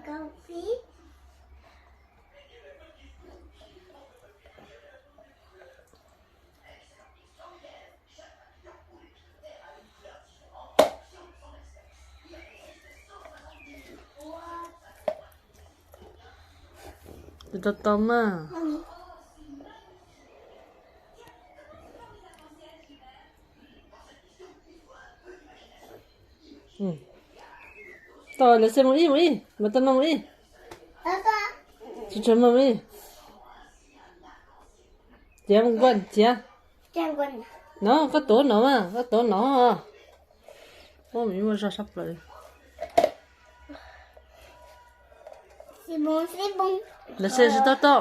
Tus tau tau mas. Tau, lawv xia mus ib, mus ib, mas tau no mus ib. Tsis tsawg mas mus ib. Txiav nkuaj txiav. No, koj tuav no mas, koj tuav no. Ub, muaj zog sab plaws. Lawv xia tsis tau tau.